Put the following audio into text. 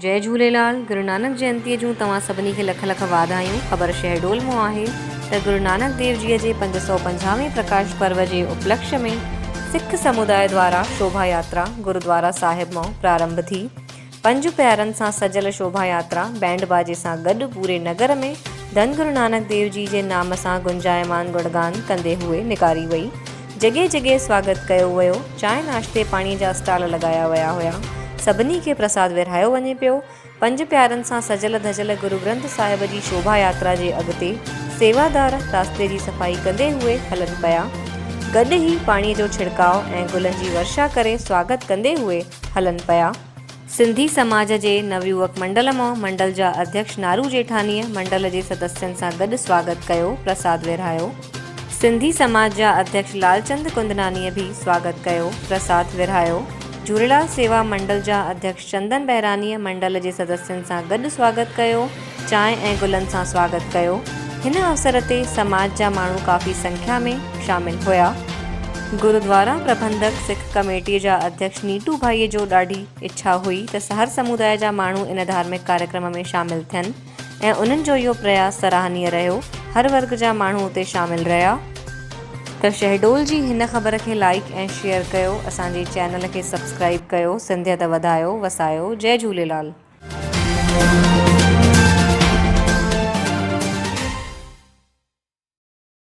جئي جهوليلال، گرو نانڪ جينتيء جون توهان سڀني کي لک لک واڌايون، خبر شهڊول مون آهي ته گرو نانڪ ديو جيء جي 550 وين پرڪاش پرو جي اپلڪش ۾ سک سموداء دوارا شوڀا ياترا گردوارا صاحب مان پرارنڀ ٿي. پنج پيارن سان سجل شوڀا ياترا بينڊ باجي سان گڏ پوري نگر ۾ ڌن گرو نانڪ ديو جي جي نام سان گنجايمان گڻگان ڪندي هئي نڪاري وئي. جڳهه جڳهه سواگت ڪيو ويو، چانهه ناشتي پاڻي جا اسٽال لڳايا ويا هيا. سڀني کي پرساد ورهايو وڃي پيو. پنج پيارن سان سجل ڌجل گرو گرنٿ صاحب جي شوڀا ياترا جي اڳتي سيوادار راستي جي صفائي ڪندي هئي هلن پيا. گڏ ئي پاڻي جو ڇڙڪاء ۽ گلن جي ورشا ڪري سواگت ڪندي هئي هلن پيا. سنڌي سماج جي نويوڪ منڊل مان منڊل جا اڌيڪش نارو ڄيٺانيء منڊل جي سدسين سان گڏ سواگت ڪيو، پرساد ورهايو. سنڌي سماج جا اڌيڪش لالچند ڪندنانيء به سواگت ڪيو، پرساد ورهايو. جهوليلال سيوا منڊل جا اڌيڪش چندن بهرانيء منڊل جي سدسين سان گڏ سواگت ڪيو، چانهه ۽ گلن سان سواگت ڪيو. هن اوسر تي سماج جا ماڻهو ڪافي سنکيا ۾ شامل هيا. گردوارا پربنڌڪ سک ڪميٽيء جا اڌيڪش نيٽو ڀائيء جو ڏاڍي اڇا هئي ته هر سموداء جا ماڻهو ان ڌارمڪ ڪاريڪرم ۾ شامل ٿين ۽ انهن جو اهو پرياس سراهنيه رهيو. هر ورگ جا ماڻهو اتي شامل رهيا. ته شهڊول جي هن خبر کي لائيڪ ۽ شيئر ڪيو اسان جي چينل کي سبسڪرائيب ڪيو سنڌيت وڌايو وسايو جئي جهوليلال.